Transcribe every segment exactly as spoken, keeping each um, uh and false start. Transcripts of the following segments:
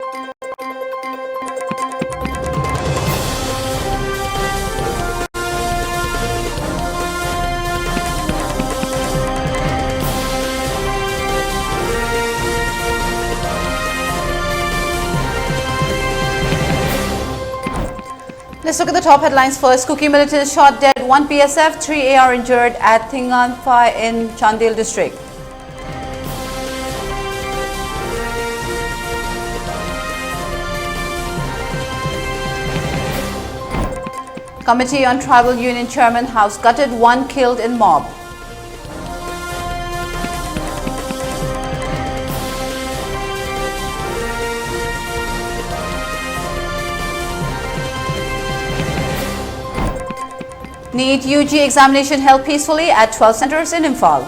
Let's look at the top headlines first. Kuki militants shot dead, one P S F, three A R injured at Thinganphai in Chandel district. Committee on Tribal Union Chairman House gutted, one killed in mob. NEET U G examination held peacefully at twelve centers in Imphal.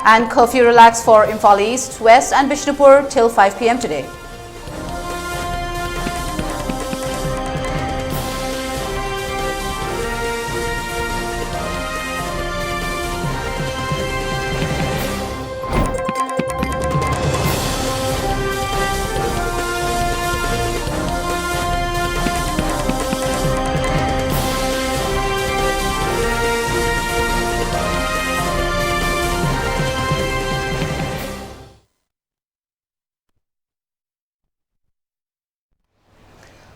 And curfew relaxed for Imphal East, West and Bishnupur till five p m today.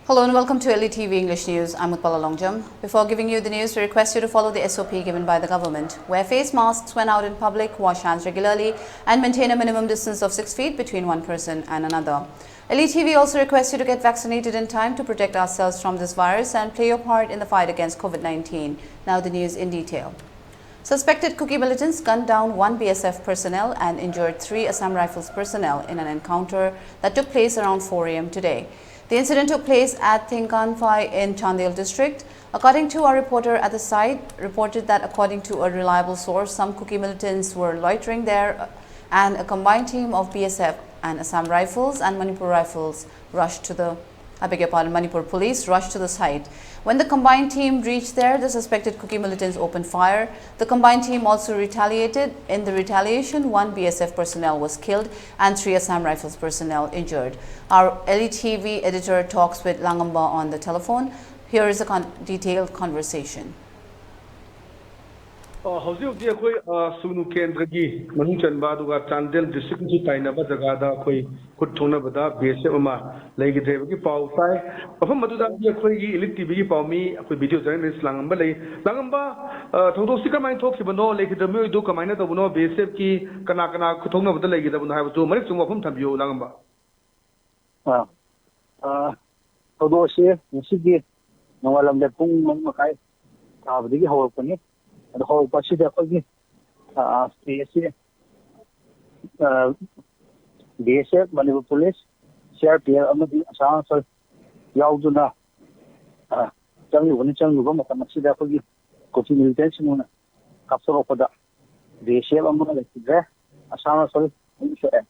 Hello and welcome to L E T V English News. I'm Utpala Longjam. Before giving you the news, we request you to follow the S O P given by the government. Wear face masks when out in public, wash hands regularly, and maintain a minimum distance of six feet between one person and another. L E T V also requests you to get vaccinated in time to protect ourselves from this virus and play your part in the fight against COVID nineteen. Now the news in detail. Suspected Kuki militants gunned down one B S F personnel and injured three Assam Rifles personnel in an encounter that took place around four a m today. The incident took place at Thinganphai in Chandel district. According to our reporter at the site, reported that according to a reliable source, some Kuki militants were loitering there, uh, and a combined team of B S F and Assam Rifles and Manipur Rifles rushed to the I beg your pardon, Manipur police rushed to the site. When the combined team reached there, the suspected Kuki militants opened fire. The combined team also retaliated. In the retaliation, one B S F personnel was killed and three Assam Rifles personnel injured. Our L E T V editor talks with Langamba on the telephone. Here is a con- detailed conversation. ꯑ, ꯍꯧꯖꯤꯛ ꯍꯧꯖꯤꯛ ꯑꯩꯈꯣꯏ, ꯑ, ꯁꯨꯒꯅꯨ ꯀꯦꯟꯗ꯭ꯔꯒꯤ ꯃꯅꯨꯡ ꯆꯟꯕ ꯑꯗꯨꯒ ꯆꯥꯟꯗꯦꯜ ꯗꯤꯁꯇ꯭ꯔꯤꯛꯀꯁꯨ ꯇꯥꯏꯅꯕ ꯖꯒꯥꯗ ꯑꯩꯈꯣꯏ ꯈꯨꯠ ꯊꯣꯛꯅꯕꯗ ꯕꯤ ꯑꯦꯁ ꯑꯦꯐ ꯑꯃ ꯂꯩꯈꯤꯗ꯭ꯔꯦꯕꯒꯤ ꯄꯥꯎ ꯇꯥꯏ꯫ ꯃꯐꯝ ꯑꯗꯨꯗꯒꯤ ꯑꯩꯈꯣꯏꯒꯤ ꯏꯂꯤꯠ ꯇꯤꯚꯤꯒꯤ ꯄꯥꯎꯃꯤ, ꯑꯩꯈꯣꯏ ꯚꯤꯗꯤꯑꯣ ꯖꯔꯅꯦꯂꯤꯁ ꯂꯥꯡꯉꯝꯕ ꯂꯩ꯫ ꯂꯥꯡꯉꯝꯕ, ꯑ, ꯊꯧꯗꯣꯛꯁꯤ ꯀꯔꯝꯍꯥꯏꯅ ꯊꯣꯛꯈꯤꯕꯅꯣ? ꯂꯩꯈꯤꯗ꯭ꯔꯕ ꯃꯤꯑꯣꯏꯗꯨ ꯀꯃꯥꯏꯅ ꯇꯧꯕꯅꯣ? ꯕꯤ ꯑꯦꯁ ꯑꯦꯐꯀꯤ ꯀꯅꯥ ꯀꯅꯥ ꯈꯨꯠ ꯊꯣꯛꯅꯕꯗ ꯂꯩꯈꯤꯗꯕꯅꯣ ꯍꯥꯏꯕꯗꯨ ꯃꯔꯤꯛ ꯆꯨꯝꯕ ꯋꯥꯐꯝ ꯊꯝꯕꯤꯌꯨ, ꯂꯥꯡꯉꯝꯕ꯫ ꯑꯥ, ꯑꯥ, ꯊꯧꯗꯣꯛ ꯑꯁꯤ ꯉꯁꯤꯒꯤ ꯅꯣꯡꯉꯥꯜꯂꯝꯗꯥꯏ ꯄꯨꯡ ꯃꯔꯤ ꯃꯈꯥꯏ ꯇꯥꯕꯗꯒꯤ ꯍꯧꯔꯛꯄꯅꯤ꯫ ꯑꯗꯣ ꯍꯧꯔꯛꯄ ꯑꯁꯤꯗ ꯑꯩꯈꯣꯏꯒꯤ, ꯑꯥ, ꯁꯤ ꯑꯦꯁ ꯑꯦ, ꯑꯥ, B S F, Manipur police, C R P F ꯑꯃꯗꯤ ꯑꯁꯥꯝ ꯔꯥꯏꯐꯜ ꯌꯥꯎꯗꯨꯅ, ꯑꯥ, ꯆꯪꯂꯨꯕꯅꯤ꯫ ꯆꯪꯂꯨꯕ ꯃꯇꯝ ꯑꯁꯤꯗ ꯑꯩꯈꯣꯏꯒꯤ ꯀꯨꯀꯤ ꯃꯤꯂꯤꯇꯦꯟꯁꯤꯡꯅ ꯀꯥꯞꯊꯣꯔꯛꯄꯗ ꯕꯤ ꯑꯦꯁ ꯑꯦꯐ ꯑꯃꯒ ꯂꯩꯈꯤꯗ꯭ꯔꯦ, ꯑꯁꯥꯝ ꯔꯥꯏꯐꯜ ꯑꯃ ꯁꯣꯛꯑꯦ꯫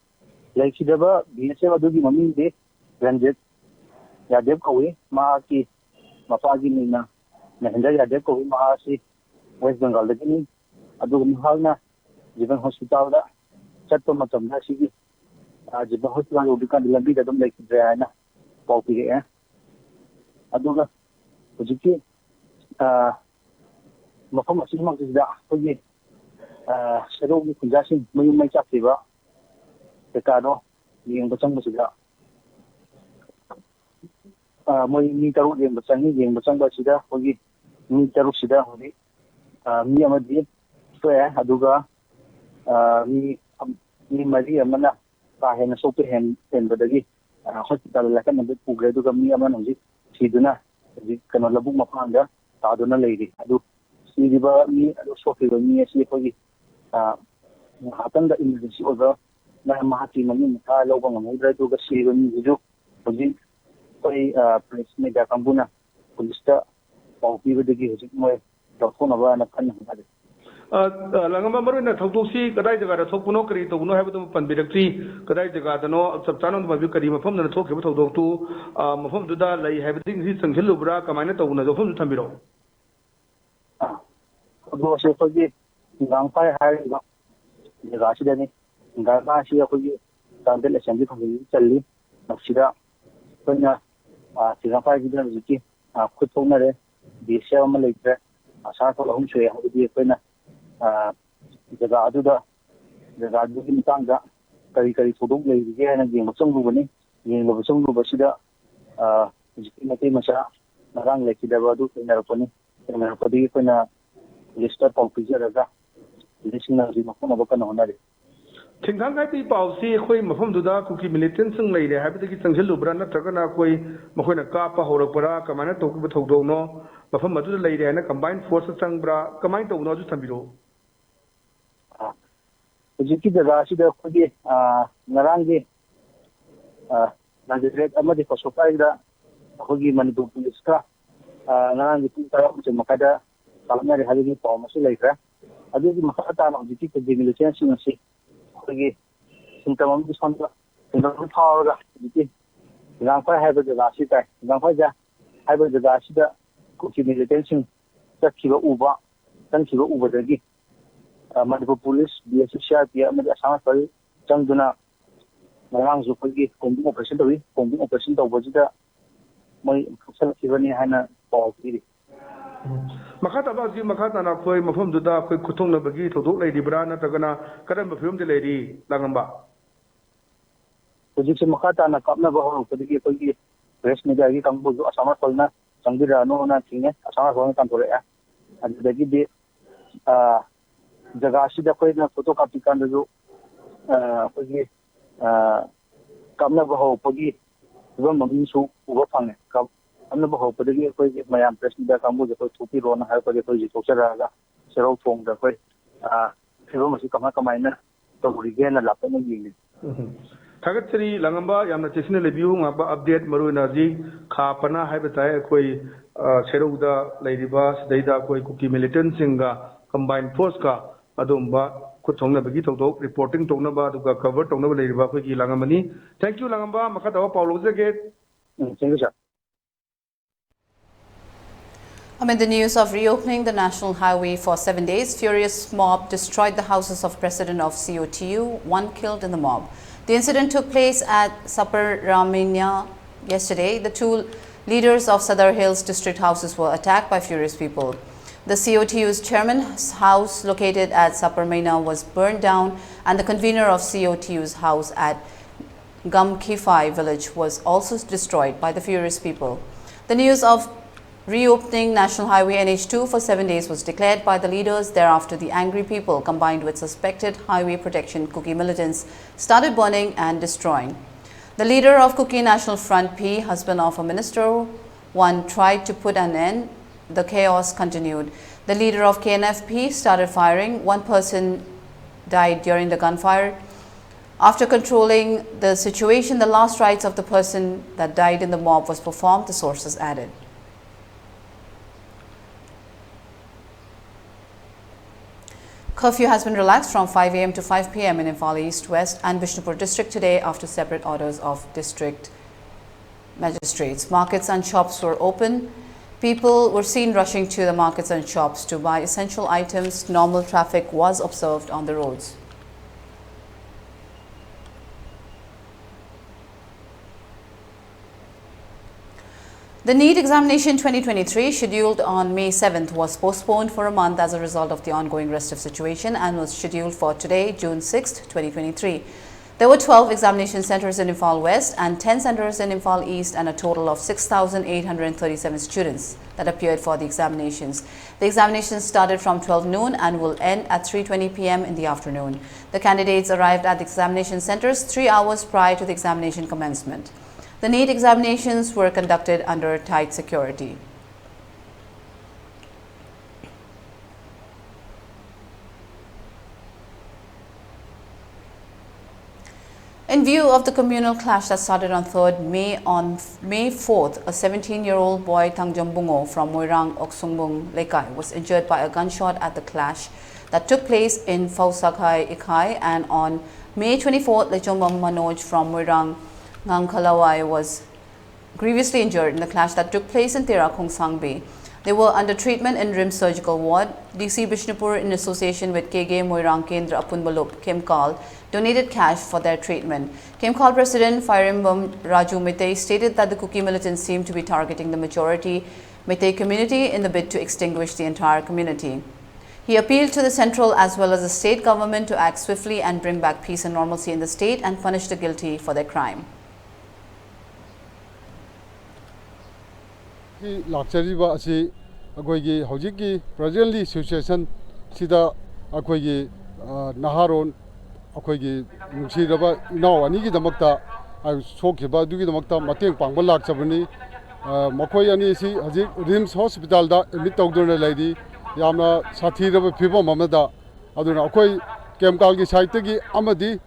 ꯂꯩꯈꯤꯗꯕ ꯕꯤ ꯑꯦꯁ ꯑꯦꯐ ꯑꯗꯨꯒꯤ ꯃꯃꯤꯡꯗꯤ ꯔꯟꯖꯤꯠ ꯌꯥꯗꯦꯕ ꯀꯧꯏ꯫ ꯃꯍꯥꯛꯀꯤ ꯃꯄꯥꯒꯤ ꯃꯤꯡꯅ ꯃꯍꯦꯟꯗ꯭ꯔ ꯌꯥꯗꯦꯕ ꯀꯧꯏ꯫ ꯃꯍꯥꯛ ꯑꯁꯤ ꯋꯦꯁ ꯕꯦꯡꯒꯥꯜꯗꯒꯤꯅꯤ꯫ ꯑꯗꯨꯒ ꯃꯍꯥꯛꯅ ꯖꯤꯕꯟ ꯍꯣꯁꯄꯤꯇꯥꯜꯗ ꯆꯠꯄ ꯃꯇꯝꯗ ꯑꯁꯤꯒꯤ, ꯑ, ꯖꯤꯕꯟ ꯍꯣꯁꯄꯤꯇꯥꯜ ꯌꯧꯗ꯭ꯔꯤꯀꯥꯟꯗ ꯂꯝꯕꯤꯗ ꯑꯗꯨꯝ ꯂꯩꯈꯤꯗ꯭ꯔꯦ ꯍꯥꯏꯅ ꯄꯥꯎ ꯄꯤꯔꯛꯑꯦ꯫ ꯑꯗꯨꯒ ꯍꯧꯖꯤꯛꯀꯤ, ꯑ, ꯃꯐꯝ ꯑꯁꯤꯃꯛꯇꯗ ꯑꯩꯈꯣꯏꯒꯤ, ꯑ, ꯁꯦꯔꯧꯒꯤ ꯈꯨꯟꯖꯥꯁꯤꯡ ꯃꯌꯨꯝ ꯃꯩ ꯆꯥꯛꯈꯤꯕ ꯀꯩꯀꯥꯗꯣ ꯌꯦꯡꯕ ꯆꯪꯕꯁꯤꯗ, ꯑ, ꯃꯣꯏ ꯃꯤ ꯇꯔꯨꯛ ꯌꯦꯡꯕ ꯆꯪꯉꯤ꯫ ꯌꯦꯡꯕ ꯆꯪꯕ ꯑꯁꯤꯗ ꯑꯩꯈꯣꯏꯒꯤ ꯃꯤ ꯇꯔꯨꯛꯁꯤꯗ ꯍꯧꯖꯤꯛ, ꯑ, ꯃꯤ ꯑꯃꯗꯤ ꯁꯣꯛꯑꯦ, ꯑꯗꯨꯒ, ꯑ, ꯃꯤ, ꯃꯤ ꯃꯔꯤ ꯑꯃꯅ ꯀꯥ ꯍꯦꯟꯅ ꯁꯣꯛꯄ ꯍꯦꯟ-, ꯍꯦꯟꯕꯗꯒꯤ, ꯑ, ꯍꯣꯁꯄꯤꯇꯥꯜꯗ ꯂꯥꯏꯀꯠꯅꯕ ꯄꯨꯈ꯭ꯔꯦ꯫ ꯑꯗꯨꯒ ꯃꯤ ꯑꯃꯅ ꯍꯧꯖꯤꯛ ꯁꯤꯗꯨꯅ ꯍꯧꯖꯤꯛ ꯀꯩꯅꯣ ꯂꯧꯕꯨꯛ ꯃꯄꯥꯟꯗ ꯇꯥꯗꯨꯅ ꯂꯩꯔꯤ꯫ ꯑꯗꯨ ꯁꯤꯔꯤꯕ ꯃꯤ, ꯑꯗꯨ ꯁꯣꯛꯈꯤꯕ ꯃꯤ ꯑꯁꯤ ꯑꯩꯈꯣꯏꯒꯤ, ꯑ, ꯉꯥꯏꯍꯥꯛꯇꯪꯗ ꯏꯃꯔꯖꯦꯟꯁꯤ ꯑꯣꯏꯕ ꯃꯍꯥꯛꯀꯤ ꯃꯃꯤꯡ ꯃꯊꯥ ꯂꯧꯕ ꯉꯝꯍꯧꯗ꯭ꯔꯦ꯫ ꯑꯗꯨꯒ ꯁꯤꯔꯤꯕ ꯃꯤꯗꯨꯁꯨ ꯍꯧꯖꯤꯛ ꯑꯩꯈꯣꯏ, ꯑ, ꯄ꯭ꯔꯦꯁ ꯃꯦꯗꯤꯌꯥ ꯀꯥꯡꯕꯨꯅ ꯄꯨꯂꯤꯁꯇ ꯄꯥꯎ ꯄꯤꯕꯗꯒꯤ ꯍꯧꯖꯤꯛ ꯃꯣꯏ ꯂꯧꯊꯣꯛꯅꯕꯅ ꯀꯟꯅ ꯍꯣꯠꯅꯔꯤ꯫ ꯑ, ꯑ, ꯂꯥꯡꯉꯝꯕ, ꯃꯔꯨꯑꯣꯏꯅ ꯊꯧꯗꯣꯛꯁꯤ ꯀꯗꯥꯏ ꯖꯒꯥꯗ ꯊꯣꯛꯄꯅꯣ, ꯀꯔꯤ ꯇꯧꯕꯅꯣ ꯍꯥꯏꯕꯗꯨ ꯄꯟꯕꯤꯔꯛꯇ꯭ꯔꯤ꯫ ꯀꯗꯥꯏ ꯖꯒꯥꯗꯅꯣ, ꯆꯞ ꯆꯥꯅ ꯑꯗꯨꯝ ꯍꯥꯏꯕꯤꯌꯨ, ꯀꯔꯤ ꯃꯐꯝꯗꯅ ꯊꯣꯛꯈꯤꯕ ꯊꯧꯗꯣꯛꯇꯨ, ꯑ, ꯃꯐꯝꯗꯨꯗ ꯂꯩ ꯍꯥꯏꯕꯗꯤ ꯉꯁꯤ ꯆꯪꯁꯤꯜꯂꯨꯕ꯭ꯔꯥ, ꯀꯃꯥꯏꯅ ꯇꯧꯕꯅꯣ? ꯋꯥꯐꯝꯗꯨ ꯊꯝꯕꯤꯔꯛꯑꯣ꯫ ꯑ, ꯊꯧꯗꯣꯛꯁꯦ ꯑꯩꯈꯣꯏꯒꯤ ꯁꯤꯡꯒꯥꯡꯐꯥꯏ ꯍꯥꯏꯔꯤꯕ ꯖꯒꯥꯁꯤꯗꯅꯤ꯫ ꯁꯤꯡꯒꯥꯡꯐꯥꯏ ꯑꯁꯤ ꯑꯩꯈꯣꯏꯒꯤ ꯆꯥꯟꯗꯦꯜ ꯑꯦꯁꯦꯝꯕ꯭ꯂꯤ ꯀꯣꯟꯁꯇꯤꯇ꯭ꯋꯦꯟꯁꯤ ꯆꯜꯂꯤ꯫ ꯃꯁꯤꯗ ꯑꯩꯈꯣꯏꯅ, ꯑ, ꯁꯤꯡꯒꯥꯡꯐꯥꯏꯁꯤꯗ ꯍꯧꯖꯤꯛꯀꯤ, ꯑ, ꯈꯨꯠ ꯊꯣꯛꯅꯔꯦ꯫ ꯕꯤ ꯑꯦꯁ ꯑꯦꯐ ꯑꯃ ꯂꯩꯇ꯭ꯔꯦ꯫ ꯑꯁꯥ ꯁꯣꯛ ꯑꯍꯨꯝ ꯁꯨꯏ ꯍꯥꯏꯕꯗꯤ ꯑꯩꯈꯣꯏꯅ, ꯑ, ꯖꯒꯥ ꯑꯗꯨꯗ, ꯖꯒꯥ ꯑꯗꯨꯒꯤ ꯃꯇꯥꯡꯗ ꯀꯔꯤ ꯀꯔꯤ ꯊꯧꯗꯣꯛ ꯂꯩꯔꯤꯒꯦ ꯍꯥꯏꯅ ꯌꯦꯡꯕ ꯆꯪꯂꯨꯕꯅꯤ꯫ ꯌꯦꯡꯕ ꯆꯪꯂꯨꯕꯁꯤꯗ, ꯑ, ꯍꯧꯖꯤꯛꯀꯤ ꯃꯩꯇꯩ ꯃꯆꯥ ꯉꯔꯥꯡ ꯂꯩꯈꯤꯗꯕ ꯑꯗꯨ ꯊꯦꯡꯅꯔꯛꯄꯅꯤ꯫ ꯊꯦꯡꯅꯔꯛꯄꯗꯒꯤ ꯑꯩꯈꯣꯏꯅ ꯄꯨꯂꯤꯁꯇ ꯄꯥꯎ ꯄꯤꯖꯔꯒ ꯄꯨꯂꯤꯁꯁꯤꯡꯅ ꯍꯧꯖꯤꯛ ꯃꯐꯝꯅꯕ ꯀꯟꯅ ꯍꯣꯠꯅꯔꯤ꯫ ꯊꯤꯡꯊꯥꯡ ꯈꯥꯏꯕꯒꯤ ꯄꯥꯎꯁꯤ ꯑꯩꯈꯣꯏ ꯃꯐꯝꯗꯨꯗ ꯀꯨꯀꯤ ꯃꯤꯂꯤꯇꯦꯟꯁꯤꯡ ꯂꯩꯔꯦ ꯍꯥꯏꯕꯗꯒꯤ ꯆꯪꯁꯤꯜꯂꯨꯕ꯭ꯔꯥ, ꯅꯠꯇ꯭ꯔꯒꯅ ꯑꯩꯈꯣꯏ ꯃꯈꯣꯏꯅ ꯀꯥꯞꯄ ꯍꯧꯔꯛꯄ꯭ꯔꯥ, ꯀꯃꯥꯏꯅ ꯇꯧꯈꯤꯕ ꯊꯧꯗꯣꯛꯅꯣ? ꯃꯐꯝ ꯑꯗꯨꯗ ꯂꯩꯔꯦ ꯍꯥꯏꯅ ꯀꯝꯕꯥꯏꯟ ꯐꯣꯔꯁꯇ ꯆꯪꯕ꯭ꯔꯥ, ꯀꯃꯥꯏꯅ ꯇꯧꯕꯅꯣ? ꯑꯗꯨ ꯊꯝꯕꯤꯔꯛꯑꯣ꯫ ꯑ, ꯍꯧꯖꯤꯛꯀꯤ ꯖꯒꯥ ꯑꯁꯤꯗ ꯑꯩꯈꯣꯏꯒꯤ, ꯑ, ꯉꯔꯥꯡꯒꯤ, ꯑ, ꯅꯥꯖꯔꯦꯠ ꯑꯃꯗꯤ ꯀꯣꯁꯣꯄꯥꯏꯗ ꯑꯩꯈꯣꯏꯒꯤ ꯃꯅꯤꯄꯨꯔ ꯄꯨꯂꯤꯁꯀ, ꯑ, ꯉꯔꯥꯡꯒꯤ ꯄꯨꯡ ꯇꯔꯥꯃꯥꯊꯣꯏ ꯃꯈꯥꯏꯗ ꯀꯥꯞꯅꯔꯦ ꯍꯥꯏꯕꯒꯤ ꯄꯥꯎ ꯑꯃꯁꯨ ꯂꯩꯈ꯭ꯔꯦ꯫ ꯑꯗꯨꯒꯤ ꯃꯈꯥ ꯇꯥꯅ ꯍꯧꯖꯤꯛꯀꯤ ꯀꯨꯀꯤ ꯃꯤꯂꯤꯇꯦꯟꯁꯤꯡ ꯑꯁꯤ ꯑꯩꯈꯣꯏꯒꯤ ꯁꯤꯟꯐꯝ ꯑꯃꯗꯤ ꯁꯣꯝꯗ ꯁꯤꯟꯐꯝ ꯑꯃ ꯐꯥꯎꯔꯒ ꯍꯧꯖꯤꯛꯀꯤ ꯁꯤꯡꯒꯥꯡꯐꯥꯏ ꯍꯥꯏꯕ ꯖꯒꯥ ꯑꯁꯤ ꯇꯥꯏ꯫ ꯁꯤꯡꯒꯥꯡꯐꯥꯏ ꯍꯥꯏꯕ ꯖꯒꯥ ꯑꯁꯤꯗ ꯀꯨꯀꯤ ꯃꯤꯂꯤꯇꯦꯟꯁꯤꯡ ꯆꯠꯈꯤꯕ ꯎꯕ, ꯆꯪꯈꯤꯕ ꯎꯕꯗꯒꯤ, ꯑ, Manipur police, B S F, C R P F ꯑꯃꯗꯤ ꯑꯁꯥꯝ ꯔꯥꯏꯐꯜ ꯆꯪꯗꯨꯅ ꯉꯔꯥꯡꯁꯨ ꯑꯩꯈꯣꯏꯒꯤ ꯀꯣꯝꯕꯤꯡ ꯑꯣꯄꯔꯦꯁꯟ ꯇꯧꯏ꯫ ꯀꯣꯝꯕꯤꯡ ꯑꯣꯄꯔꯦꯁꯟ ꯇꯧꯕꯁꯤꯗ ꯃꯣꯏ ꯀꯛꯁꯜꯂꯛꯈꯤꯕꯅꯤ ꯍꯥꯏꯅ ꯄꯥꯎ ꯄꯤꯔꯤ꯫ ꯎꯝ꯫ ꯃꯈꯥ ꯇꯥꯕ ꯍꯧꯖꯤꯛ ꯃꯈꯥ ꯇꯥꯅ ꯑꯩꯈꯣꯏ ꯃꯐꯝꯗꯨꯗ ꯑꯩꯈꯣꯏ ꯈꯨꯠꯊꯣꯛꯅꯕꯒꯤ ꯊꯧꯗꯣꯛ ꯂꯩꯔꯤꯕ꯭ꯔꯥ, ꯅꯠꯇ꯭ꯔꯒꯅ ꯀꯔꯝꯕ ꯐꯤꯕꯝꯗ ꯂꯩꯔꯤ, ꯂꯥꯡꯉꯝꯕ? ꯍꯧꯖꯤꯛꯁꯦ ꯃꯈꯥ ꯇꯥꯅ ꯀꯥꯞꯅꯕ ꯍꯧꯔꯛꯄꯗꯒꯤ ꯑꯩꯈꯣꯏꯒꯤ ꯄ꯭ꯔꯦꯁ ꯃꯤꯗꯤꯌꯥꯒꯤ ꯀꯥꯡꯕꯨꯁꯨ ꯑꯁꯥꯝ ꯔꯥꯏꯐꯜꯅ ꯆꯪꯕꯤꯔꯛꯑꯅꯣꯅ ꯊꯤꯡꯉꯦ꯫ ꯑꯁꯥꯝ ꯔꯥꯏꯐꯜꯅ ꯇꯥꯟꯊꯣꯔꯛꯑꯦ꯫ ꯑꯗꯨꯗꯒꯤꯗꯤ, ꯑ, ꯖꯒꯥꯁꯤꯗ ꯑꯩꯈꯣꯏꯅ ꯐꯣꯇꯣ ꯀꯥꯞꯄꯤ ꯀꯥꯟꯗꯁꯨ, ꯑ, ꯑꯩꯈꯣꯏꯒꯤ, ꯑ, ꯀꯥꯞꯅꯕ ꯍꯧꯔꯛꯄꯒꯤ ꯐꯤꯕꯝ ꯑꯃꯁꯨ ꯎꯕ ꯐꯪꯉꯦ꯫ ꯀꯥꯞ-, ꯀꯥꯞꯅꯕ ꯍꯧꯔꯛꯄꯗꯒꯤ ꯑꯩꯈꯣꯏꯒꯤ ꯃꯌꯥꯝ ꯄ꯭ꯔꯦꯁ ꯃꯤꯗꯤꯌꯥ ꯀꯥꯡꯕꯨꯁꯦ ꯑꯩꯈꯣꯏ ꯊꯣꯛꯄꯤꯔꯣꯅ ꯍꯥꯏꯔꯛꯄꯗꯒꯤ ꯑꯩꯈꯣꯏ ꯍꯧꯖꯤꯛ ꯊꯣꯛꯆꯔꯛꯑꯒ ꯁꯦꯔꯧ ꯊꯣꯡꯗ ꯑꯩꯈꯣꯏ, ꯑ, ꯐꯤꯕꯝ ꯑꯁꯤ ꯀꯃꯥꯏ ꯀꯃꯥꯏꯅ ꯇꯧꯔꯤꯒꯦꯅ ꯂꯥꯞꯇꯛꯅ ꯌꯦꯡꯉꯤ꯫ ꯎꯝ꯫ ꯊꯥꯒꯠꯆꯔꯤ ꯂꯥꯡꯉꯝꯕ, ꯌꯥꯝꯅ ꯆꯦꯛꯁꯤꯟꯅ ꯂꯩꯕꯤꯌꯨ꯫ ꯉꯥꯛꯄ ꯑꯞꯗꯦꯠ, ꯃꯔꯨꯑꯣꯏꯅ ꯍꯧꯖꯤꯛ ꯈꯥ ꯄꯅꯥ ꯍꯥꯏꯕ ꯇꯥꯏ, ꯑꯩꯈꯣꯏ, ꯑ, ꯁꯦꯔꯧꯗ ꯂꯩꯔꯤꯕ ꯁꯤꯗꯩꯗ ꯑꯩꯈꯣꯏ ꯀꯨꯀꯤ ꯃꯤꯂꯤꯇꯦꯟꯁꯤꯡꯒ combined force ꯀ ꯑꯗꯨꯒꯨꯝꯕ ꯈꯨꯠ ꯊꯣꯛꯅꯕꯒꯤ ꯊꯧꯗꯣꯛ reporting ꯇꯧꯅꯕ ꯑꯗꯨꯒ cover ꯇꯧꯅꯕ ꯂꯩꯔꯤꯕ ꯑꯩꯈꯣꯏꯒꯤ ꯂꯥꯡꯉꯝꯕꯅꯤ꯫ Thank you, ꯂꯥꯡꯉꯝꯕ꯫ ꯃꯈꯥ ꯇꯥꯕ ꯄꯥꯎ ꯂꯧꯖꯒꯦ꯫ ꯎꯝ, thank you, sir. Amid the news of reopening the national highway for seven days, furious mob destroyed the houses of president of C O T U, one killed in the mob. The incident took place at Saparmeina yesterday. The two leaders of Sadar Hills district houses were attacked by furious people. The C O T U's chairman's house located at Saparmeina was burned down, and the convener of C O T U's house at Gamkhifai village was also destroyed by the furious people. The news of reopening National Highway N H two for seven days was declared by the leaders. Thereafter, the angry people, combined with suspected highway protection Kuki militants, started burning and destroying. The leader of Kuki National Front P, husband of a minister, one, tried to put an end. The chaos continued. The leader of K N F P started firing. One person died during the gunfire. After controlling the situation, the last rites of the person that died in the mob was performed, the sources added. Curfew has been relaxed from five a m to five p m in Imphal East, West and Bishnupur district today after separate orders of district magistrates. Markets and shops were open. People were seen rushing to the markets and shops to buy essential items. Normal traffic was observed on the roads. The NEET examination twenty twenty-three, scheduled on May seventh, was postponed for a month as a result of the ongoing restive situation and was scheduled for today, June sixth, twenty twenty-three. There were twelve examination centers in Imphal West and ten centers in Imphal East, and a total of six thousand eight hundred thirty-seven students that appeared for the examinations. The examinations started from twelve noon and will end at three twenty p m in the afternoon. The candidates arrived at the examination centers three hours prior to the examination commencement. The NEET examinations were conducted under tight security. In view of the communal clash that started on third May, on May fourth, a seventeen-year-old boy, Thangjam Bungo, from Moirang Oksungbung Lekai, was injured by a gunshot at the clash that took place in Fausakhai Ikhai, and on May twenty-fourth, Lechombam Manoj from Moirang Ngangkhalawai was grievously injured in the clash that took place in Tera Khongsangbi. They were under treatment in RIMS surgical ward. D C Bishnupur, in association with K G Moirang Kendra Apunbalup Kemkal, donated cash for their treatment. Kemkal President Fairimbam Raju Meitei stated that the Kuki militants seem to be targeting the majority Meitei community in the bid to extinguish the entire community. He appealed to the central as well as the state government to act swiftly and bring back peace and normalcy in the state and punish the guilty for their crime. ꯂꯥꯛꯆꯔꯤꯕ ꯑꯁꯤ ꯑꯩꯈꯣꯏꯒꯤ ꯍꯧꯖꯤꯛꯀꯤ presently situation ꯁꯤꯗ ꯑꯩꯈꯣꯏꯒꯤ ꯅꯍꯥꯔꯣꯟ ꯑꯩꯈꯣꯏꯒꯤ ꯅꯨꯡꯁꯤꯔꯕ ꯏꯅꯥꯎ ꯑꯅꯤꯒꯤꯗꯃꯛꯇ ꯁꯣꯛꯈꯤꯕ ꯑꯗꯨꯒꯤꯗꯃꯛꯇ ꯃꯇꯦꯡ ꯄꯥꯡꯕ ꯂꯥꯛꯆꯕꯅꯤ꯫ ꯃꯈꯣꯏ ꯑꯅꯤ ꯑꯁꯤ ꯍꯧꯖꯤꯛ RIMS hospital ꯗ admit ꯇꯧꯗꯨꯅ ꯂꯩꯔꯤ꯫ ꯌꯥꯝꯅ ꯁꯥꯊꯤꯔꯕ ꯐꯤꯕꯝ ꯑꯃꯗ꯫ ꯑꯗꯨꯅ ꯑꯩꯈꯣꯏ ꯀꯦꯝꯀꯥꯜꯒꯤ side ꯇꯒꯤ ꯑꯃꯗꯤ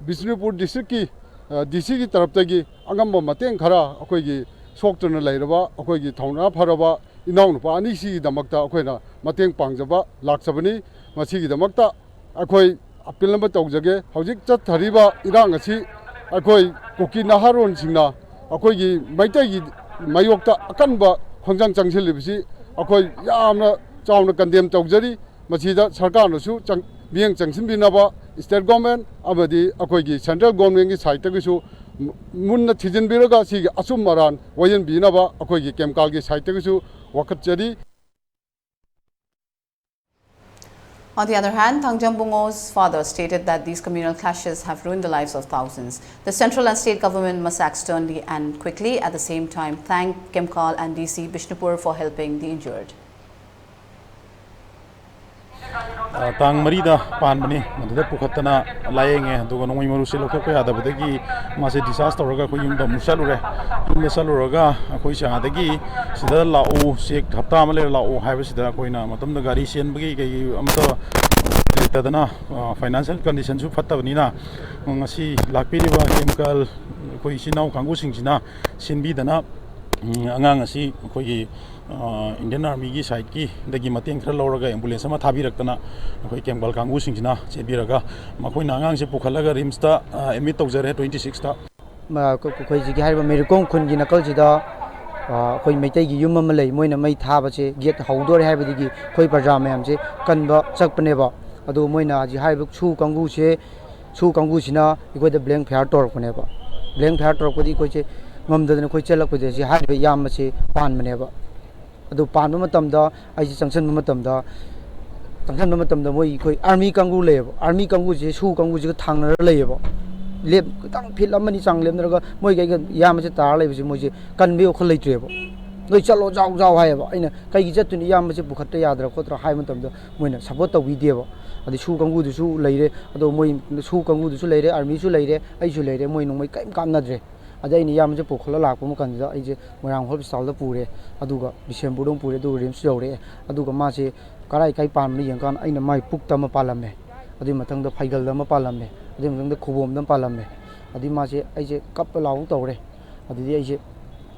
ꯕꯤꯁꯅꯨꯄꯨꯔ district ꯀꯤ DC ꯒꯤ ꯇꯔꯞꯇꯒꯤ ꯑꯉꯝꯕ ꯃꯇꯦꯡ ꯈꯔ ꯑꯩꯈꯣꯏꯒꯤ ꯁꯣꯛꯇꯨꯅ ꯂꯩꯔꯕ ꯑꯩꯈꯣꯏꯒꯤ ꯊꯧꯅꯥ ꯐꯔꯕ ꯏꯅꯥꯎꯅꯨꯄꯥ ꯑꯅꯤꯁꯤꯒꯤꯗꯃꯛꯇ ꯑꯩꯈꯣꯏꯅ ꯃꯇꯦꯡ ꯄꯥꯡꯖꯕ ꯂꯥꯛꯆꯕꯅꯤ꯫ ꯃꯁꯤꯒꯤꯗꯃꯛꯇ ꯑꯩꯈꯣꯏ appeal ꯑꯃ ꯇꯧꯖꯒꯦ꯫ ꯍꯧꯖꯤꯛ ꯆꯠꯊꯔꯤꯕ ꯏꯔꯥꯡ ꯑꯁꯤ ꯑꯩꯈꯣꯏ ꯀꯨꯀꯤ ꯅꯍꯥꯔꯣꯟꯁꯤꯡꯅ ꯑꯩꯈꯣꯏꯒꯤ ꯃꯩꯇꯩꯒꯤ ꯃꯥꯌꯣꯛꯇ ꯑꯀꯟꯕ ꯈꯣꯡꯖꯪ ꯆꯪꯁꯤꯜꯂꯤꯕꯁꯤ ꯑꯩꯈꯣꯏ ꯌꯥꯝꯅ ꯆꯥꯎꯅ condemn ꯇꯧꯖꯔꯤ꯫ ꯃꯁꯤꯗ ꯁꯔꯀꯥꯔꯅꯁꯨ ꯆꯪ-, ꯃꯤꯠꯌꯦꯡ ꯆꯪꯁꯤꯟꯕꯤꯅꯕ state government ꯑꯃꯗꯤ ꯑꯩꯈꯣꯏꯒꯤ central government ꯀꯤ side ꯇꯒꯤꯁꯨ ꯃꯨꯟꯅ ꯊꯤꯖꯤꯟꯕꯤꯔꯒ ꯁꯤꯒꯤ ꯑꯆꯨꯝ ꯑꯔꯥꯟ ꯑꯣꯏꯍꯟꯕꯤꯅꯕ ꯑꯩꯈꯣꯏꯒꯤ ꯀꯦꯝꯀꯥꯜꯒꯤ side ꯇꯒꯤꯁꯨ ꯋꯥꯀꯠꯆꯔꯤ꯫ On the other hand, Thangjam Bungo's father stated that these communal clashes have ruined the lives of thousands. The central and state government must act sternly and quickly. At the same time, thank Kemkal and D C Bishnupur for helping the injured. ꯇꯥꯡ ꯃꯔꯤꯗ ꯄꯥꯟꯕꯅꯤ꯫ ꯃꯗꯨꯗ ꯄꯨꯈꯠꯇꯅ ꯂꯥꯌꯦꯡꯉꯦ꯫ ꯑꯗꯨꯒ ꯅꯣꯡꯃꯩ ꯃꯔꯨꯁꯦ ꯂꯧꯊꯣꯛꯄ ꯌꯥꯗꯕꯗꯒꯤ ꯃꯥꯁꯦ discharge ꯇꯧꯔꯒ ꯑꯩꯈꯣꯏ ꯌꯨꯝꯗ ꯑꯃꯨꯛ ꯆꯠꯂꯨꯔꯦ꯫ ꯌꯨꯝꯗ ꯆꯠꯂꯨꯔꯒ ꯑꯩꯈꯣꯏꯁꯦ ꯑꯥꯗꯒꯤ ꯁꯤꯗ ꯂꯥꯛꯎ, ꯆꯦꯛ ꯍꯞꯇꯥ ꯑꯃ ꯂꯩꯔ ꯂꯥꯛꯎ ꯍꯥꯏꯕꯁꯤꯗ ꯑꯩꯈꯣꯏꯅ ꯃꯇꯝꯗ ꯒꯥꯔꯤ ꯆꯦꯟꯕꯒꯤ ꯀꯩꯒꯤ ꯑꯝꯇ ꯂꯩꯇꯗꯅ, ꯐꯥꯏꯅꯥꯟꯁꯤꯌꯦꯜ ꯀꯟꯗꯤꯁꯟꯁꯨ ꯐꯠꯇꯕꯅꯤꯅ, ꯉꯁꯤ ꯂꯥꯛꯄꯤꯔꯤꯕ ꯀꯦꯝꯀꯜ ꯑꯩꯈꯣꯏ ꯏꯆꯤꯟ ꯏꯅꯥꯎ ꯀꯥꯡꯕꯨꯁꯤꯡꯁꯤꯅ ꯁꯤꯟꯕꯤꯗꯅ, ꯎꯝ, ꯑꯉꯥꯡ ꯑꯁꯤ ꯑꯩꯈꯣꯏꯒꯤ, ꯑ, ꯏꯟꯗꯤꯌꯟ ꯑꯥꯔꯃꯤꯒꯤ ꯁꯥꯏꯠꯀꯤꯗꯒꯤ ꯃꯇꯦꯡ ꯈꯔ ꯂꯧꯔꯒ ꯑꯦꯝꯕꯨꯂꯦꯟꯁ ꯑꯃ ꯊꯥꯕꯤꯔꯛꯇꯅ ꯑꯩꯈꯣꯏ ꯀꯦꯝꯀꯜ ꯀꯥꯡꯕꯨꯁꯤꯡꯁꯤꯅ ꯆꯦꯟꯕꯤꯔꯒ ꯃꯈꯣꯏꯅ ꯑꯉꯥꯡꯁꯦ ꯄꯨꯈꯠꯂꯒ ꯔꯤꯝꯁꯇ, ꯑ, ꯑꯦꯗꯃꯤꯠ ꯇꯧꯖꯔꯦ ꯇ꯭ꯋꯦꯟꯇꯤ ꯁꯤꯛꯁꯇ꯫ ꯑꯩꯈꯣꯏ ꯍꯧꯖꯤꯛꯀꯤ ꯍꯥꯏꯔꯤꯕ ꯃꯦꯔꯤꯀꯣꯝ ꯈꯨꯟꯒꯤ ꯅꯥꯀꯜꯁꯤꯗ, ꯑ, ꯑꯩꯈꯣꯏ ꯃꯩꯇꯩꯒꯤ ꯌꯨꯝ ꯑꯃ ꯂꯩ, ꯃꯣꯏꯅ ꯃꯩ ꯊꯥꯕꯁꯦ ꯒꯦꯠ ꯍꯧꯗꯣꯔꯦ ꯍꯥꯏꯕꯗꯒꯤ ꯑꯩꯈꯣꯏ ꯄ꯭ꯔꯖꯥ ꯃꯌꯥꯝꯁꯦ ꯀꯟꯕ ꯆꯠꯄꯅꯦꯕ꯫ ꯑꯗꯨ ꯃꯣꯏꯅ ꯍꯧꯖꯤꯛ ꯍꯥꯏꯔꯤꯕ ꯁꯨ ꯀꯥꯡꯕꯨꯁꯦ, ꯁꯨ ꯀꯥꯡꯕꯨꯁꯤꯅ ꯑꯩꯈꯣꯏꯗ ꯕ꯭ꯂꯦꯡ ꯐꯌꯥꯔ ꯇꯧꯔꯛꯄꯅꯦꯕ꯫ ꯕ꯭ꯂꯦꯡ ꯐꯌꯥꯔ ꯇꯧꯔꯛꯄꯗꯤ ꯑꯩꯈꯣꯏꯁꯦ ꯉꯝꯗꯗꯅ ꯑꯩꯈꯣꯏ ꯆꯦꯜꯂꯛꯄꯁꯦ ꯁꯤ ꯍꯥꯏꯔꯤꯕ ꯏꯌꯥꯝꯕꯁꯦ ꯄꯥꯟꯕꯅꯦꯕ꯫ ꯑꯗꯨ ꯄꯥꯟꯕ ꯃꯇꯝꯗ ꯑꯩꯁꯦ ꯆꯪꯁꯤꯟꯕ ꯃꯇꯝꯗ, ꯆꯪꯁꯤꯟꯕ ꯃꯇꯝꯗ ꯃꯣꯏ ꯑꯩꯈꯣꯏ ꯑꯥꯔꯃꯤ ꯀꯥꯡꯕꯨ ꯂꯩꯌꯦꯕ, ꯑꯥꯔꯃꯤ ꯀꯥꯡꯕꯨꯁꯦ ꯁꯨ ꯀꯥꯡꯕꯨꯁꯤꯒ ꯊꯥꯡꯅꯔ ꯂꯩꯌꯦꯕ꯫ ꯂꯦꯞ ꯈꯤꯇꯪ ꯐꯤꯠ ꯑꯃꯅꯤ ꯆꯥꯡ ꯂꯦꯞꯅꯔꯒ ꯃꯣꯏꯒ ꯑꯩꯒ ꯏꯌꯥꯝꯕꯁꯦ ꯇꯥꯔ ꯂꯩꯕꯁꯦ ꯃꯣꯏꯁꯦ ꯀꯟꯕꯒꯤ ꯋꯥꯈꯜ ꯂꯩꯇ꯭ꯔꯦꯕ꯫ "ꯅꯣꯏ ꯆꯠꯂꯣ, ꯖꯥꯎ ꯖꯥꯎ" ꯍꯥꯏꯌꯦꯕ꯫ ꯑꯩꯅ "ꯀꯩꯒꯤ ꯆꯠꯇꯣꯏꯅꯣ, ꯏꯌꯥꯝꯕꯁꯦ ꯄꯨꯈꯠꯇ ꯌꯥꯗ꯭ꯔꯥ ꯈꯣꯠꯇ꯭ꯔꯥ" ꯍꯥꯏꯕ ꯃꯇꯝꯗ ꯃꯣꯏꯅ ꯁꯞꯄꯣꯔꯠ ꯇꯧꯕꯤꯗꯦꯕ꯫ ꯑꯗꯩ ꯁꯨ ꯀꯥꯡꯕꯨꯗꯨꯁꯨ ꯂꯩꯔꯦ, ꯑꯗꯣ ꯃꯣꯏ ꯁꯨ ꯀꯥꯡꯕꯨꯗꯨꯁꯨ ꯂꯩꯔꯦ, ꯑꯥꯔꯃꯤꯁꯨ ꯂꯩꯔꯦ, ꯑꯩꯁꯨ ꯂꯩꯔꯦ, ꯃꯣꯏ ꯅꯣꯡꯃꯩ ꯀꯔꯤꯝ ꯀꯥꯞꯅꯗ꯭ꯔꯦ꯫ ꯑꯗꯩ ꯑꯩꯅ ꯏꯌꯥꯝꯕꯁꯦ ꯄꯨꯈꯠꯂ ꯂꯥꯛꯄ ꯃꯇꯝꯗ ꯑꯩꯁꯦ ꯃꯣꯏꯔꯥꯡ ꯍꯣꯁꯄꯤꯇꯥꯜꯗ ꯄꯨꯔꯦ, ꯑꯗꯨꯒ ꯕꯤꯁꯦꯝꯄꯨꯔꯗ ꯑꯃꯨꯛ ꯄꯨꯔꯦ, ꯑꯗꯨꯒ ꯔꯤꯝꯁ ꯌꯧꯔꯛꯑꯦ꯫ ꯑꯗꯨꯒ ꯃꯥꯁꯦ ꯀꯔꯥꯏ ꯀꯥꯏ ꯄꯥꯟꯕꯅꯣ ꯌꯦꯡꯀꯥꯟꯗ ꯑꯩꯅ ꯃꯥꯏ ꯄꯨꯛꯇ ꯑꯃ ꯄꯥꯜꯂꯝꯃꯦ, ꯑꯗꯨꯒꯤ ꯃꯊꯪꯗ ꯐꯩꯒꯜꯗ ꯑꯃ ꯄꯥꯜꯂꯝꯃꯦ, ꯑꯗꯨꯒꯤ ꯃꯊꯪꯗ ꯈꯨꯕꯣꯝꯗ ꯑꯃ ꯄꯥꯜꯂꯝꯃꯦ꯫ ꯑꯗꯨꯒꯤ ꯃꯥꯁꯦ ꯑꯩꯁꯦ ꯀꯞꯄ ꯂꯥꯎꯕ ꯇꯧꯔꯦ꯫ ꯑꯗꯨꯗꯤ ꯑꯩꯁꯦ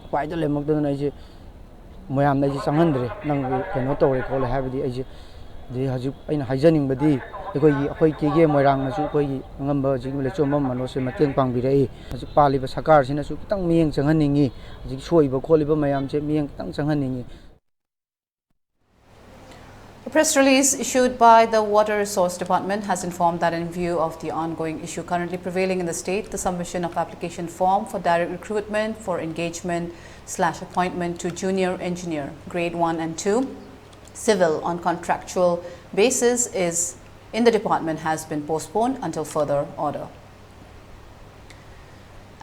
ꯎꯄꯥꯏꯗ ꯂꯩꯔꯛꯇꯗꯅ ꯑꯩꯁꯦ ꯃꯌꯥꯝꯅ ꯑꯩꯁꯦ ꯆꯪꯍꯟꯗ꯭ꯔꯦ, "ꯅꯪ ꯀꯩꯅꯣ ꯇꯧꯔꯦ ꯈꯣꯠꯂꯦ" ꯍꯥꯏꯕꯗꯤ ꯑꯩꯁꯦ꯫ ꯑꯗꯩ ꯍꯧꯖꯤꯛ ꯑꯩꯅ ꯍꯥꯏꯖꯅꯤꯡꯕꯗꯤ ꯑꯩꯈꯣꯏꯒꯤ, ꯑꯩꯈꯣꯏ ꯀꯦꯒꯦ ꯃꯣꯏꯔꯥꯡꯅꯁꯨ ꯑꯩꯈꯣꯏꯒꯤ ꯑꯉꯝꯕ ꯍꯧꯖꯤꯛ ꯂꯩꯆꯣꯝꯕꯝ ꯃꯅꯣꯖꯁꯦ ꯃꯇꯦꯡ ꯄꯥꯡꯕꯤꯔꯛꯏ꯫ ꯍꯧꯖꯤꯛ ꯄꯥꯜꯂꯤꯕ ꯁꯔꯀꯥꯔꯁꯤꯅꯁꯨ ꯈꯤꯇꯪ ꯃꯤꯠꯌꯦꯡ ꯆꯪꯍꯟꯅꯤꯡꯉꯤ꯫ ꯍꯧꯖꯤꯛ ꯁꯣꯛꯏꯕ ꯈꯣꯠꯂꯤꯕ ꯃꯌꯥꯝꯁꯦ ꯃꯤꯠꯌꯦꯡ ꯈꯤꯇꯪ ꯆꯪꯍꯟꯅꯤꯡꯉꯤ꯫ A press release issued by the Water Resource Department has informed that in view of the ongoing issue currently prevailing in the state, the submission of application form for direct recruitment for engagement slash appointment to junior engineer, grade one and two, civil on contractual basis is in the department has been postponed until further order.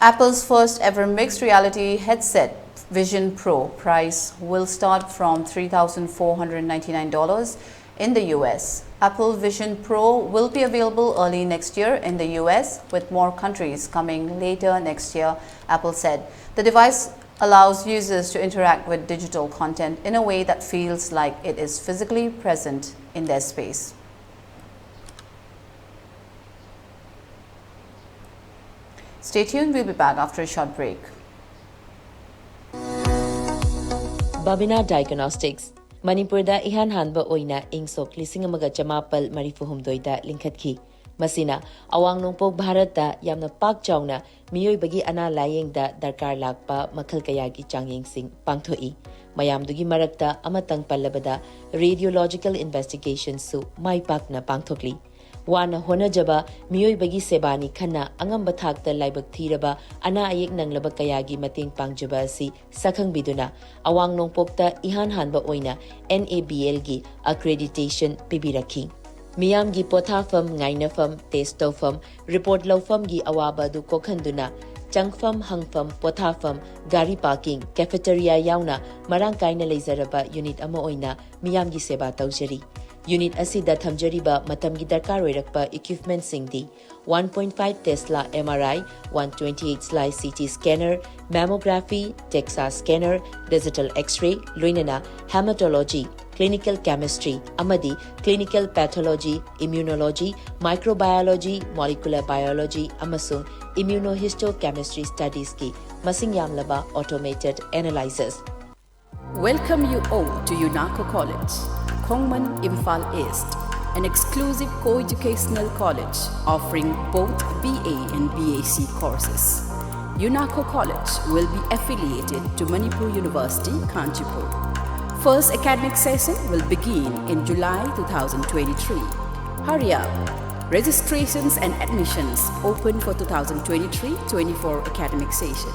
Apple's first ever mixed reality headset, Vision Pro, price will start from three thousand four hundred ninety-nine dollars in the U S. Apple Vision Pro will be available early next year in the U S, with more countries coming later next year, Apple said. The device allows users to interact with digital content in a way that feels like it is physically present in their space. Stay tuned, we'll be back after a short break. Babina Diagnostics, ꯃꯅꯤꯄꯨꯔꯗ ꯏꯍꯥꯟ ꯍꯥꯟꯕ ꯑꯣꯏꯅ ꯏꯪ ꯁꯣꯛ ꯂꯤꯁꯤꯡ ꯑꯃꯒ ꯆꯃꯥꯄꯜ ꯃꯔꯤꯐꯨ ꯍꯨꯝꯗꯣꯏꯗ ꯂꯤꯡꯈꯠꯈꯤ꯫ ꯃꯁꯤꯅ ꯑꯋꯥꯡ ꯅꯣꯡꯄꯣꯛ ꯚꯥꯔꯠꯇ ꯌꯥꯝꯅ ꯄꯥꯛ ꯆꯥꯎꯅ ꯃꯤꯑꯣꯏꯕꯒꯤ ꯑꯅꯥ ꯂꯥꯌꯦꯡꯗ ꯗꯔꯀꯥꯔ ꯂꯥꯛꯄ ꯃꯈꯜ ꯀꯌꯥꯒꯤ ꯆꯥꯡꯌꯦꯡꯁꯤꯡ ꯄꯥꯡꯊꯣꯛꯏ꯫ ꯃꯌꯥꯝꯗꯨꯒꯤ ꯃꯔꯛꯇ ꯑꯃꯇꯪ ꯄꯜꯂꯕꯗ, radiological investigationꯁꯨ ꯃꯥꯏ ꯄꯥꯛꯅ ꯄꯥꯡꯊꯣꯛꯂꯤ꯫ ꯋꯥꯅ ꯍꯣꯠꯅꯖꯕ ꯃꯤꯑꯣꯏꯕꯒꯤ ꯁꯦꯕꯥꯅꯤ ꯈꯟꯅ ꯑꯉꯝꯕ ꯊꯥꯛꯇ ꯂꯥꯏꯕꯛ ꯊꯤꯔꯕ ꯑꯅꯥ ꯑꯌꯦꯛ ꯅꯪꯂꯕ ꯀꯌꯥꯒꯤ ꯃꯇꯦꯡ ꯄꯥꯡꯖꯕ ꯑꯁꯤ ꯁꯛꯈꯪꯕꯤꯗꯨꯅ ꯑꯋꯥꯡ ꯅꯣꯡꯄꯣꯛꯇ ꯏꯍꯥꯟ ꯍꯥꯟꯕ ꯑꯣꯏꯅ NABLꯒꯤ accreditation ꯄꯤꯕꯤꯔꯛꯈꯤ꯫ ꯃꯤꯌꯥꯝꯒꯤ ꯄꯣꯊꯥꯐꯝ, ꯉꯥꯏꯅꯐꯝ, test ꯇꯧꯐꯝ, report ꯂꯧꯐꯝꯒꯤ ꯑꯋꯥꯕ ꯑꯗꯨ ꯀꯣꯛꯍꯟꯗꯨꯅ ꯆꯪꯐꯝ, ꯍꯪꯐꯝ, ꯄꯣꯊꯥꯐꯝ, ꯒꯥꯔꯤ parking, cafeteria ꯌꯥꯎꯅ ꯃꯔꯥꯡ ꯀꯥꯏꯅ ꯂꯩꯖꯔꯕ unit ꯑꯃ ꯑꯣꯏꯅ ꯃꯤꯌꯥꯝꯒꯤ ꯁꯦꯕꯥ ꯇꯧꯖꯔꯤ꯫ Unit ꯑꯁꯤꯗ ꯊꯝꯖꯔꯤꯕ ꯃꯇꯝꯒꯤ ꯗꯔꯀꯥꯔ ꯑꯣꯏꯔꯛꯄ equipmentꯁꯤꯡꯗꯤ one point five Tesla MRI, one twenty-eight slice CT scanner, mammography, DEXA scanner, digital X-ray, ꯂꯣꯏꯅꯅ hematology, clinical chemistry ꯑꯃꯗꯤ clinical pathology, immunology, microbiology, molecular biology ꯑꯃꯁꯨꯡ immunohistochemistry studiesꯀꯤ ꯃꯁꯤꯡ ꯌꯥꯝꯂꯕ automated analyzers꯫ Welcome you all to UNACO College, Khongman, Imphal East, an exclusive co-educational college offering both BA and BAc courses. UNACO College will be affiliated to Manipur University, Kanchanpur. First academic session will begin in July two thousand twenty-three. Hurry up! Registrations and admissions open for two thousand twenty-three twenty-four academic session.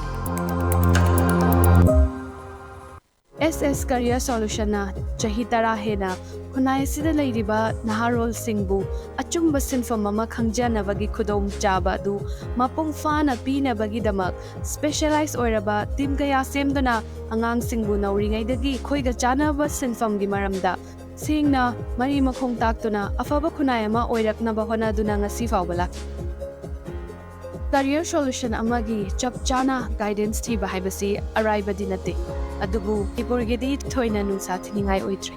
SS Career Solutionꯅ ꯆꯍꯤ ꯇꯔꯥ ꯍꯦꯟꯅ ꯈꯨꯟꯅꯥꯏ ꯑꯁꯤꯗ ꯂꯩꯔꯤꯕ ꯅꯍꯥꯔꯣꯜꯁꯤꯡꯕꯨ ꯑꯆꯨꯝꯕ ꯁꯤꯟꯐꯝ ꯑꯃ ꯈꯪꯖꯅꯕꯒꯤ ꯈꯨꯗꯣꯡꯆꯥꯕ ꯑꯗꯨ ꯃꯄꯨꯡ ꯐꯥꯅ ꯄꯤꯅꯕꯒꯤꯗꯃꯛ specialize ꯑꯣꯏꯔꯕ team ꯀꯌꯥ ꯁꯦꯝꯗꯨꯅ ꯑꯉꯥꯡꯁꯤꯡꯕꯨ ꯅꯧꯔꯤꯉꯩꯗꯒꯤ ꯑꯩꯈꯣꯏꯒ ꯆꯥꯟꯅꯕ ꯁꯤꯟꯐꯝꯒꯤ ꯃꯔꯝꯗ ꯁꯦꯡꯅ ꯃꯔꯤ ꯃꯈꯣꯡ ꯇꯥꯛꯇꯨꯅ ꯑꯐꯕ ꯈꯨꯟꯅꯥꯏ ꯑꯃ ꯑꯣꯏꯔꯛꯅꯕ ꯍꯣꯠꯅꯗꯨꯅ ꯉꯁꯤ ꯐꯥꯎꯕ ꯂꯥꯛꯂꯤ꯫ Career Solution ꯑꯃꯒꯤ ꯆꯞ ꯆꯥꯅ guidance ꯊꯤꯕ ꯍꯥꯏꯕꯁꯤ ꯑꯔꯥꯏꯕꯗꯤ ꯅꯠꯇꯦ, ꯑꯗꯨꯕꯨ ꯃꯅꯤꯄꯨꯔꯒꯤꯗꯤ ꯊꯣꯏꯅ ꯅꯨꯡꯁꯥ ꯊꯤꯅꯤꯡꯉꯥꯏ ꯑꯣꯏꯗ꯭ꯔꯦ꯫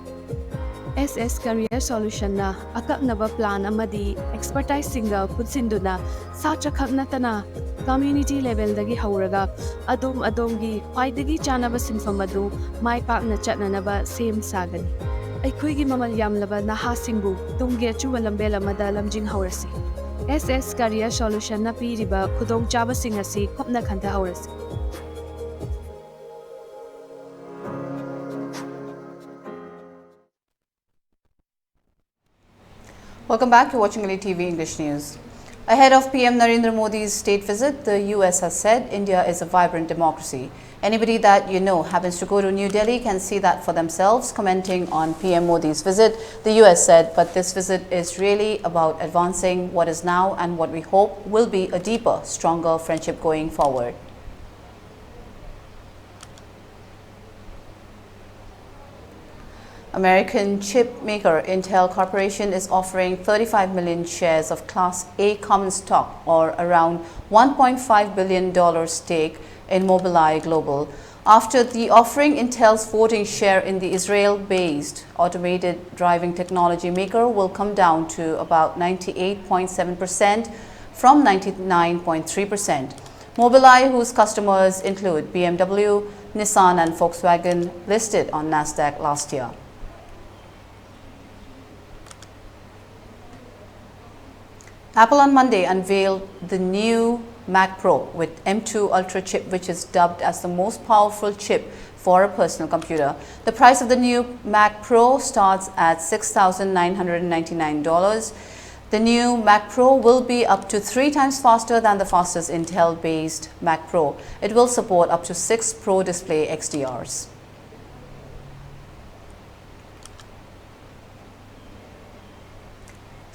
ꯑꯦꯁ ꯑꯦꯁ ꯀꯦꯔꯤꯌꯔ ꯁꯣꯂꯨꯁꯟꯅ ꯑꯀꯛꯅꯕ ꯄ꯭ꯂꯥꯟ ꯑꯃꯗꯤ ꯑꯦꯛꯁꯄꯔꯇꯥꯏꯖꯁꯤꯡꯒ ꯄꯨꯟꯁꯤꯟꯗꯨꯅ ꯁꯥꯇ꯭ꯔꯈꯛ ꯅꯠꯇꯅ ꯀꯝꯃ꯭ꯌꯨꯅꯤꯇꯤ ꯂꯦꯚꯦꯜꯗꯒꯤ ꯍꯧꯔꯒ ꯑꯗꯣꯝ ꯑꯗꯣꯝꯒꯤ ꯈ꯭ꯋꯥꯏꯗꯒꯤ ꯆꯥꯅꯕ ꯁꯤꯟꯐꯝ ꯑꯗꯨ ꯃꯥꯏ ꯄꯥꯛꯅ ꯆꯠꯅꯅꯕ ꯁꯦꯝ ꯁꯥꯒꯅꯤ꯫ ꯑꯩꯈꯣꯏꯒꯤ ꯃꯃꯜ ꯌꯥꯝꯂꯕ ꯅꯍꯥꯁꯤꯡꯕꯨ ꯇꯨꯡꯒꯤ ꯑꯆꯨꯝꯕ ꯂꯝꯕꯦꯜ ꯑꯃꯗ ꯂꯝꯖꯤꯡꯍꯧꯔꯁꯤ꯫ ꯑꯦꯁ ꯑꯦꯁ ꯀꯦꯔꯤꯌꯔ ꯁꯣꯂꯨꯁꯟꯅ ꯄꯤꯔꯤꯕ ꯈꯨꯗꯣꯡꯆꯥꯕꯁꯤꯡ ꯑꯁꯤ ꯀꯨꯞꯅ ꯈꯟꯊꯍꯧꯔꯁꯤ꯫ Welcome back. You're watching L E T V English News. Ahead of P M Narendra Modi's state visit, the U S has said India is a vibrant democracy. Anybody that you know happens to go to New Delhi can see that for themselves. Commenting on P M Modi's visit, the U S said, "But this visit is really about advancing what is now and what we hope will be a deeper, stronger friendship going forward." American chip maker Intel Corporation is offering thirty-five million shares of Class A common stock, or around one point five billion dollar stake, in Mobileye Global. After the offering, Intel's voting share in the Israel-based automated driving technology maker will come down to about ninety-eight point seven percent from ninety-nine point three percent. Mobileye, whose customers include B M W, Nissan, and Volkswagen, listed on Nasdaq last year. Apple on Monday unveiled the new Mac Pro with M two Ultra chip, which is dubbed as the most powerful chip for a personal computer. The price of the new Mac Pro starts at six thousand nine hundred ninety-nine dollars. The new Mac Pro will be up to three times faster than the fastest Intel-based Mac Pro. It will support up to six Pro Display X D Rs.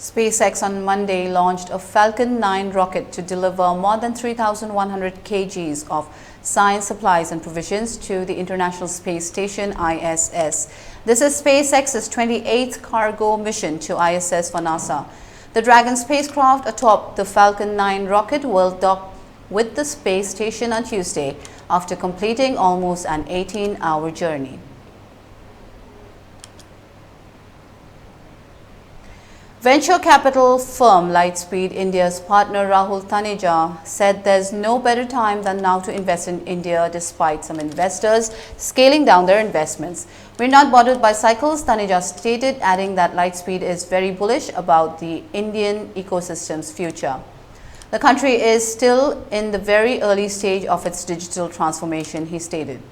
SpaceX on Monday launched a Falcon nine rocket to deliver more than three thousand one hundred kgs of science supplies and provisions to the International Space Station, I S S. This is SpaceX's twenty-eighth cargo mission to I S S for NASA. The Dragon spacecraft atop the Falcon nine rocket will dock with the space station on Tuesday after completing almost an eighteen-hour journey. Venture capital firm Lightspeed India's partner Rahul Taneja said there's no better time than now to invest in India, despite some investors scaling down their investments. "We're not bothered by cycles," Taneja stated, adding that Lightspeed is very bullish about the Indian ecosystem's future. "The country is still in the very early stage of its digital transformation," he stated.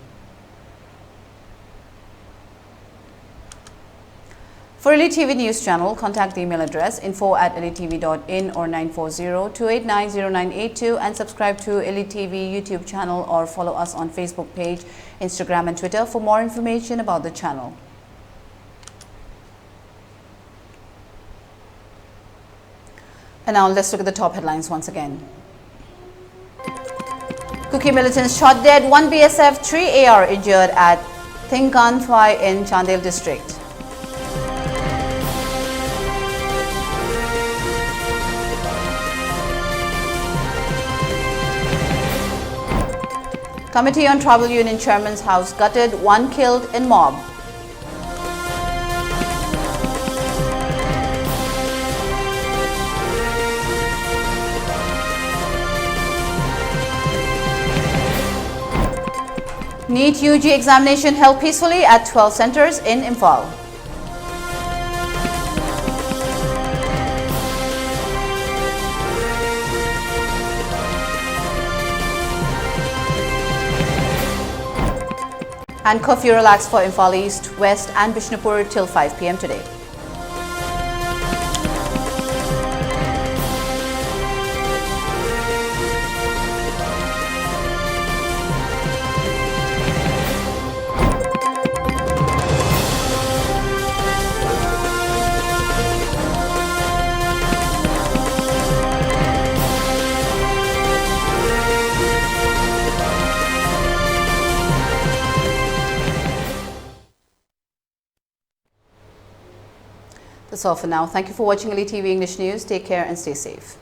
For Elite T V News Channel, contact the email address info at elitetv dot in or nine four zero, two eight nine, zero nine eight two, and subscribe to Elite T V YouTube channel or follow us on Facebook page, Instagram, and Twitter for more information about the channel. And now let's look at the top headlines once again. Kuki militants shot dead, one B S F, three A R injured at Thingkanphai in Chandel district. Committee on Tribal Union Chairman's house gutted, one killed in mob. NEET U G examination held peacefully at twelve centres in Imphal. And curfew relaxed for Imphal East, West and Bishnupur till five p m today. That's all for now. Thank you for watching Elite T V English News. Take care and stay safe.